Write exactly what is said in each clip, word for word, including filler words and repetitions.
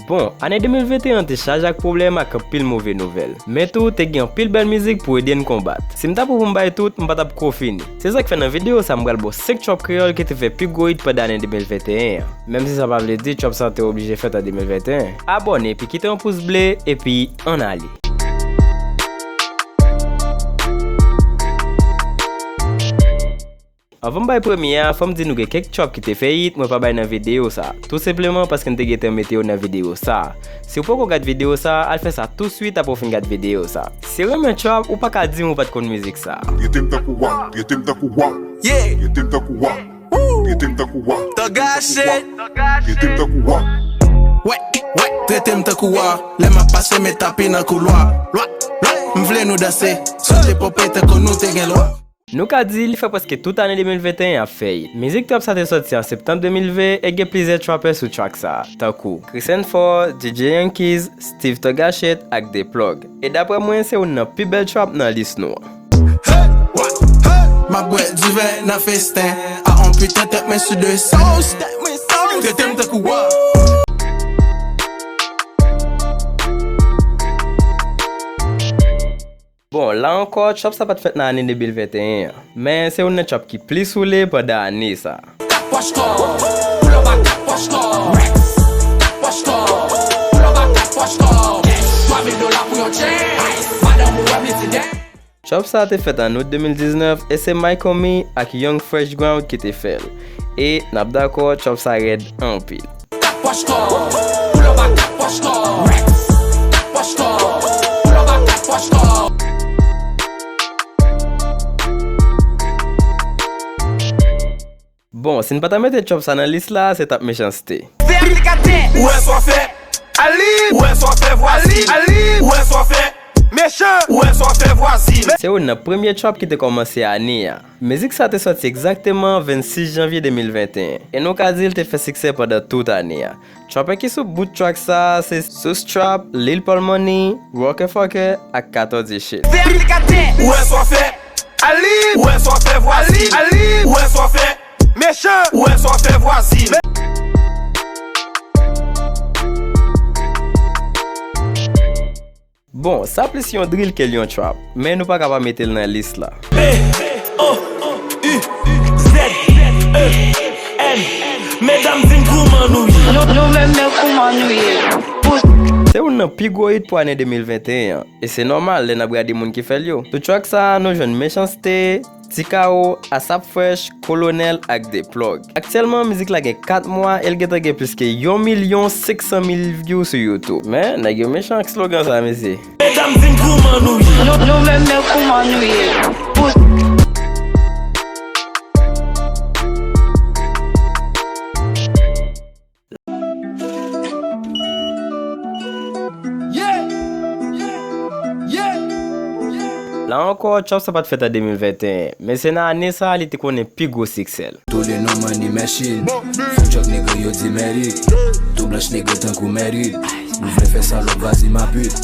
Bon, ane de mil venteyen an te chaje ak pwoblèm ak anpil move nouvèl. Men tou, te gen anpil bèl mizik pou ede n konbat. Si m ta pran pou m bay tout, m pa t ap ko fini. Se sa k fè nan videyo sa, m pral ba w senk trap kreyòl ki te fè pi gwo hit pandan ane de mil venteyen an. Menm si sa pa vle di trap sa te oblije fèt an de mil venteyen. Abòne, epi kite yon pous ble, epi ann ale. Anvan m bay premye a, fò m di nou gen kèk trap ki te fè hit, mwen pa bay nan videyo sa. Tou senpleman paske n te gentan mete yo nan videyo sa. Si w poko gad videyo sa, al fè sa touswit apre w fin gad videyo sa. Si w renmen trap, ou pa ka di m ou pa t konn mizik sa. Trete m tankou wa, trete m tankou wa. Yeah. Trete m tankou wa. Trete m tankou wa. Tò gache. Trete m tankou wa. Wè, wè, trete m tankou wa. Lè m ap pase, met tapi nan koulwa. Lwa, lwa, m vle nou danse. Sote pope tankou nou te gen lwa. Nou ka di li fè prèske tout ane de mil venteyen ap fè hit. Mizik trap sa te sòti an septanm de mil ven e gen plizyè trapper sou track sa, tankou Chris and Four, D J Yankees, Steve Tògachèt ak The Plug. E daprè mwen, se youn nan pi bèl trap nan lis nou an. Hey, wa, hey. M ap bwè diven nan festen, a on piten tèt mwen sou de san. Trete m tankou wa. Bon, la ankò, trap sa pa t fèt nan ane de mil venteyen an, men se youn nan trap ki plis woule pandan ane sa. Kat pòch kò, pull over kat pòch kò, Rex, kat pòch kò, pull over kat pòch kò, twa mil dola pou yon chain, madanm ou wè m li ti dèn. Trap sa te fèt an out de mil diznèf e se Michael Me ak Young Fresh Ground ki te fè l. E n ap dakò, trap sa rèd anpil. Kat pòch kò, pull over kat pòch kò, Rex, kat pòch kò, pull over kat pòch kò. Bon, si n pa ta mete trap sa nan lis la, se t ap mechanste. Vèfikatè. Ou wè sa w fè. Ali. Ou wè sa w fè vwazin. Ali. Ou wè sa w fè. Mechan. Ou wè sa w fè vwazin. Se youn nan premye trap ki te kòmanse ane a. Mizik sa te sòti egzakteman vennsis janvye de mil venteyen, e nou ka di l te fè siksè pandan tout ane a. Trapper ki sou bout track sa se Souse Trap, Lil Paul Money, Rockefucker ak Kato Di Shit. Vèfikatè. Ou wè sa w fè. Ali. Ou wè sa w fè vwazin. Ali. Ou wè sa w fè. Mechan. Ou wè sa w fè vwazin. Bon, sa plis yon drill ke l yon trap, men nou pa ka pa mete l nan lis la. B O U Z E N. Medam, di m kouman nou ye. Nou, nou menm, men kouman nou ye. Pou Se youn nan pi gwo hit pou ane de mil venteyen an, e se nòmal lè n ap gade moun ki fè l yo. Sou track sa a, nou jwenn Mechanste, Ti Kawo, Asap Fresh, Kolonèl ak The Plug. Aktyèlman, mizik la gen kat mwa e l gentan gen plis ke yon milyon senk san mil view sou YouTube. Men, nèg yo mechan ak slogan sa, mesye. Medam, di m kouman nou ye. Nou, nou menm, men kouman nou ye. Pou La ankò, trap sa pa t fèt an de mil venteyen, men se nan ane sa a li te konnen pi gwo siksè l. Tous les noms money machine. Full truck nigga, yo di Mary. Tou blanch nigga tankou Mary. Nou vle fè sa lòk vwazin ma pit.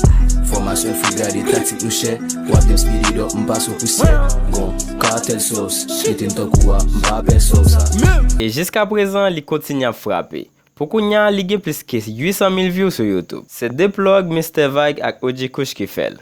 Fòmasyon fi gade taktik nou chè. W ap di m speed it up, m pase w pou sè. Gon Kartel sauce, kite m tankou wa, m pa pè sauce sa. E jiskaprezan, li kontinye ap frape. Pou kounya, li gen plis ke uit san mil view sou YouTube. Se The Plug, Mister Vag ak O G Kush ki fè l.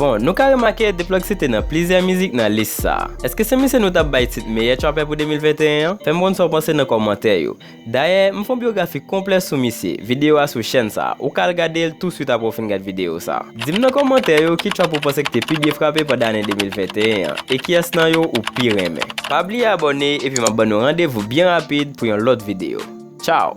Bon, nou ka remake The Plug site nan plizyè mizik nan lis sa a. Èske se misye nou t ap bay tit meyè trapper pou de mil venteyen an? Fè m konn sa w panse nan kòmantè yo. Dayè, m fè yon byografi konplè sou misye, videyo a sou chèn sa a, ou ka al gade l touswit apre w fin gad videyo sa a. Di m nan kòmantè yo ki trap ou panse ki te pi byen frape pandan ane de mil venteyen an, e kiyès nan yo ou pi renmen. Pa bliye abòne, epi m ap ban nou randevou byen rapid pou yon lòt videyo. Tchao!